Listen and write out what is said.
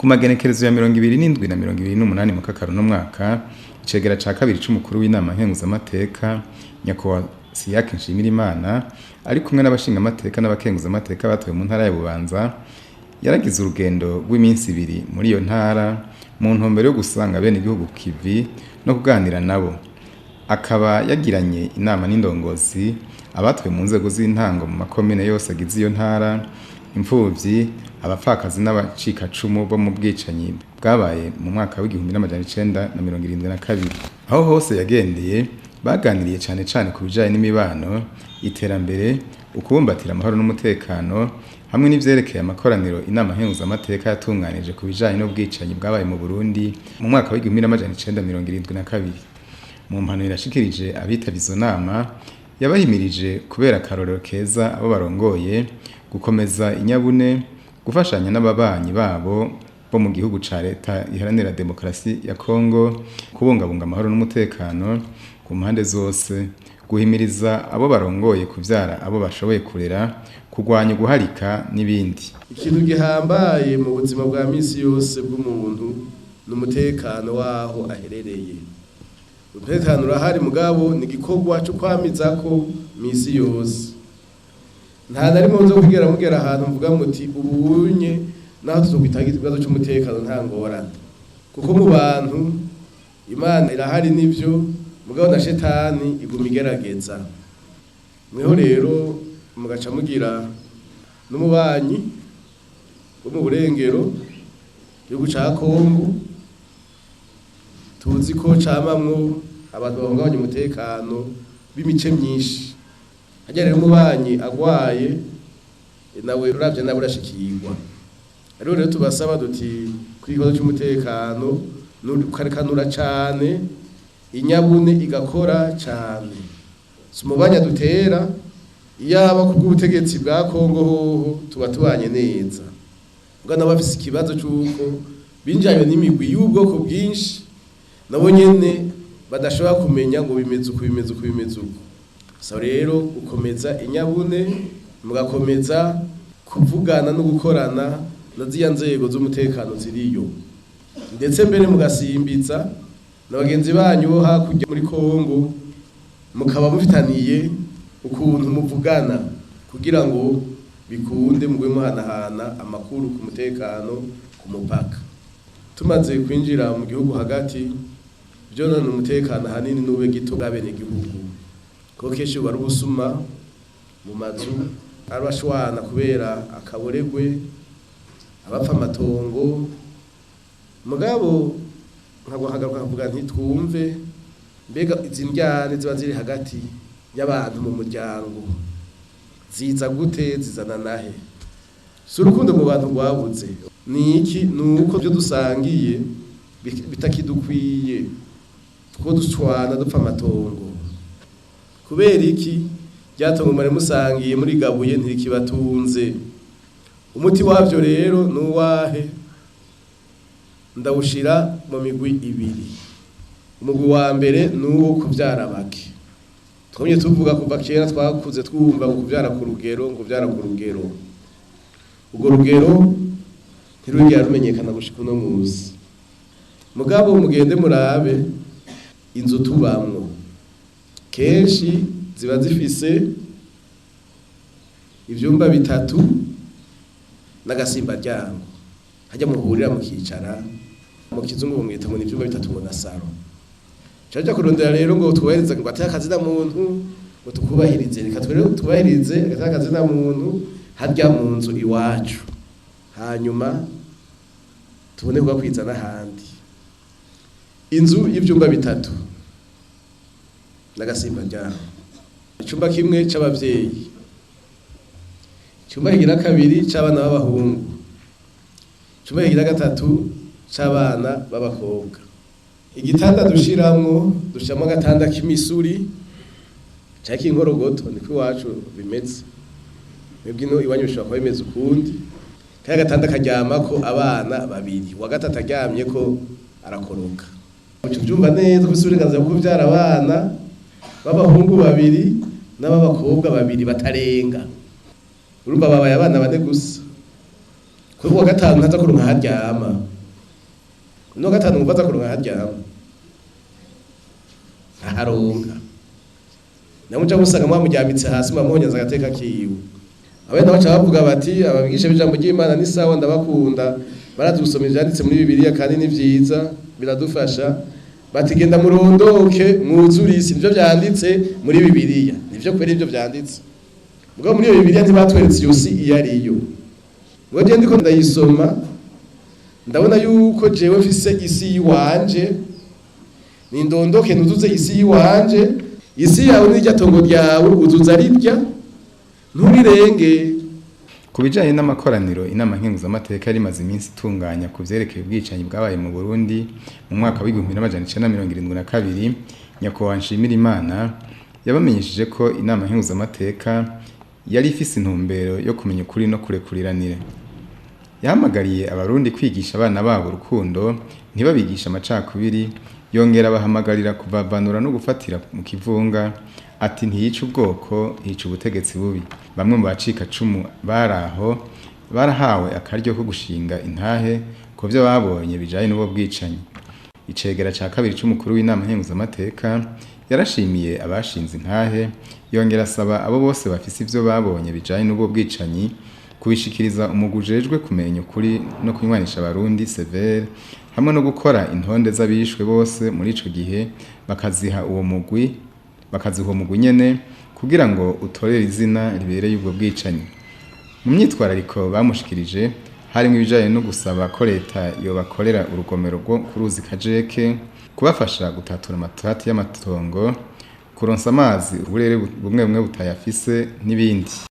Ku magenekerezo ya 27 na 28 mu kakaro no mwaka, icegera ca kabiri c'umukuru w'inama nkenguzamateka nyakubahwa Siyake Nshimirimana ari kumwe n'abashingamateka n'abakenguzamateka batowe mu ntara ya Bubanza, yaragize urugendo rw'iminsi ibiri muri iyo ntara mu ntumbero yo gusanga bene igihugu kivi no kuganira nabo. Akaba yagiranye inama n'indongozi, abatowe mu nzego z'intango mu makomine yose agize iyo ntara, imfuvyi, abapfakazi n'abacikacumu bo mu bwicanyi bwabaye mu mwaka w'1972. Aho hose yagendeye baganiriye cane cane ku bijanye n'imibano, iterambere, ukubumbatira amahoro n'umutekano hamwe n'ivyerekeye amakoraniro inama nkenguzamateka yatunganije ku bijanye n'ubwicanyi bwabaye mu Burundi mu mwaka w'1972. Mu mpanuro yashikirije abitavye izo nama, yabahimirije kubera akarorero keza abo barongoye, gukomeza inyabune, gufashanya n'ababanyi babo bo mu gihugu ca Leta Iharanira Demokarasi ya Kongo, kubungabunga amahoro n'umutekano ku mpande zose, guhimiriza abo barongoye kuvyara abo bashoboye kurera, kurwanya uguharika n'ibindi. Ikintu gihambaye mu buzima bwa misi yose bw'umuntu ni umutekano w'aho aherereye. Umutekano urahari mugabo ni igikorwa cyo kwamizako misi yose. Nta na rimwe muzo kugera mugera ahantu mvuga muti ubunye naho tuzokwitaga ikibazo cy'umutekano nta ngorane. Kuko mu bantu Imana irahari nivyo, mugabo na shetani iguma igerageza. Mweho rero mugaca mugira n'umubanyi wo mu burengero gihugu ca Kongo, tuzi ko camamwo abantu bahungabanya umutekano b'imice myinshi. Harya rero umubanyi agwaye nawe uravye nawe urashikirwa. Rero rero tubasaba duti kuri ikibazo c'umutekano nukarekanura cane, inyabune igakora cane. Si umubanyi adutera, iyaba kubw'ubutegetsi bwa Kongo hoho tuba tubanye neza. Mbwa nabo bafise ikibazo c'uko binjanywe n'imigwi y'ubwoko bwinshi, nabo nyene badashobora kumenya ngo bimeze uku bimeze uku bimeze uku. So rero gukomeza inyabune, mugakomeza kuvugana no gukorana na ziriya nzego z'umutekano ziriyo, ndetse mbere mugasimbiza na bagenzi banyu bo hakurya muri Kongo, mukaba mufitaniye ukuntu muvugana kugira ngo bikunde mugwe muhanahana amakuru ku mutekano ku mupaka. Tumaze kwinjira mu gihugu hagati, vyonona umutekano ahanini n'ube gito bw'abenegihugu, kuko kenshi buba ari ubusuma mu mazu, abashwana kubera akaboregwe, abapfa amatongo. Mugabo nkagwa nkavuga nti twumve mbega izi ndyane ziba ziri hagati y'abantu mu muryango ziza gute, zizana nahe? Si urukundo mu bantu rwabuze, ni iki? Ni uko byo dusangiye bitakidukwiye, two ducwana dupfa amatongo. Kubera iki? Ryatongo mwari musangiye murigabuye ntirikibatunze. Umuti wavyo rero ni uwahe? Ndawushira mu migwi ibiri. Umugwi wa mbere ni uwo kuvyara bake. Twamye tuvuga kuva kera, twakuze twumva ngo kuvyara ku rugero, ngo kuvyara ku rugero. Urwo rugero ntirugera rumenyekana gushika uno musi. Mugabo mugende murabe inzu tubamwo, kenshi ziba zifise ivyumba bitatu n'agasimbaryango, hajya muhurira mukicara. Mu kizungu bamwita ngo ni ivyumba bitatu ngo na saro. Caja kurondera rero ngo twubahirize ngo ateye akazina muntu, ngo tukubahirize, reka twere twubahirize ateye akazina muntu harya mu nzu iwacu, hanyuma tubone kugakwiza n'ahandi. Inzu y'ivyumba bitatu n'agasimbaryango, icumba kimwe c'abavyeyi, icumba kigira kabiri c'abana b'abahungu, icumba kigira gatatu c'abana b'abakobwa. Igitanda dushiramwo, dushiramwo agatanda k'imisuri canke k'inkorogoto, niko iwacu bimeze. Mwebwe ino iwanyu bishobora kuba bimeze ukundi. Kariya gatanda karyamako abana babiri, uwa gatatu aryamyeko arakoroka. Uca uvyumva neza ko ufise uburenganzira bwo kuvyara abana b'abahungu babiri n'ab'abakobwa babiri batarenga. Urumva babaye abana bane gusa. Kuri uwa gatanu ntaza kuronka haryama. No gatanu ngo aza kuronka haryama. Ntaharonka. Namuca musanga mwamuryamitse hasi mwamwonyaza agateka kiwe. Abenda baca bavuga bati ababigisha b'ijambo ry'Imana ni sawa, ndabakunda, barazi gusoma ivyanditse muri Bibiliya kandi ni vyiza biradufasha. Bati genda murondoke mwuzure isi, nivyo vyanditse muri Bibiliya, nivyo kweri nivyo vyanditse. Mugabo muri iyo Bibiliya ntibatweretse iyo si iyo ariyo. Ngo je ndiko ndayisoma ndabona yuko jewe mfise isi yiwanje, nindondoke nuzuze isi yiwanje. Isi yawe n'irya tongo ryawe uzuza rirya nturirenge. Ku bijanye n'amakoraniro inama nkenguzamateka yari imaze iminsi itunganya ku vyerekeye ubwicanyi bwabaye mu Burundi mu mwaka w'1972, Nyakubahwa Nshimirimana yabamenyesheje ko inama nkenguzamateka yari ifise intumbero yo kumenya ukuri no kurekuriranira. Yahamagariye abarundi kwigisha abana babo urukundo, ntibabigishe amacakubiri, yongera abahamagarira kuvavanura no gufatira mu kivunga, ati ntiyica ubwoko, hica ubutegetsi bubi. Bamwe mu bacikacumu bari aho barahawe akaryo ko gushinga intahe ku vyo babonye bijanye n'ubwo bwicanyi. Icegera ca kabiri c'umukuru w'inama nkenguzamateka yarashimiye abashinze intahe, yongera asaba abo bose bafise ivyo babonye bijanye n'ubwo bwicanyi kubishikiriza umugwi ujejwe kumenya ukuri no kunywanisha abarundi Severe, hamwe no gukora intonde z'abishwe bose muri ico gihe bakaziha uwo mugwi, bakaziha uwo mugwi nyene kugira ngo utorere izina ribereye ubwo bwicanyi. Mu myitwarariko bamushikirije harimwo ibijanye no gusaba ko leta yobakorera urugomero rwo ku ruzi Kajeke, kubafasha gutatura amatati y'amatongo, kuronsa amazi uburere bumwe bumwe butayafise n'ibindi.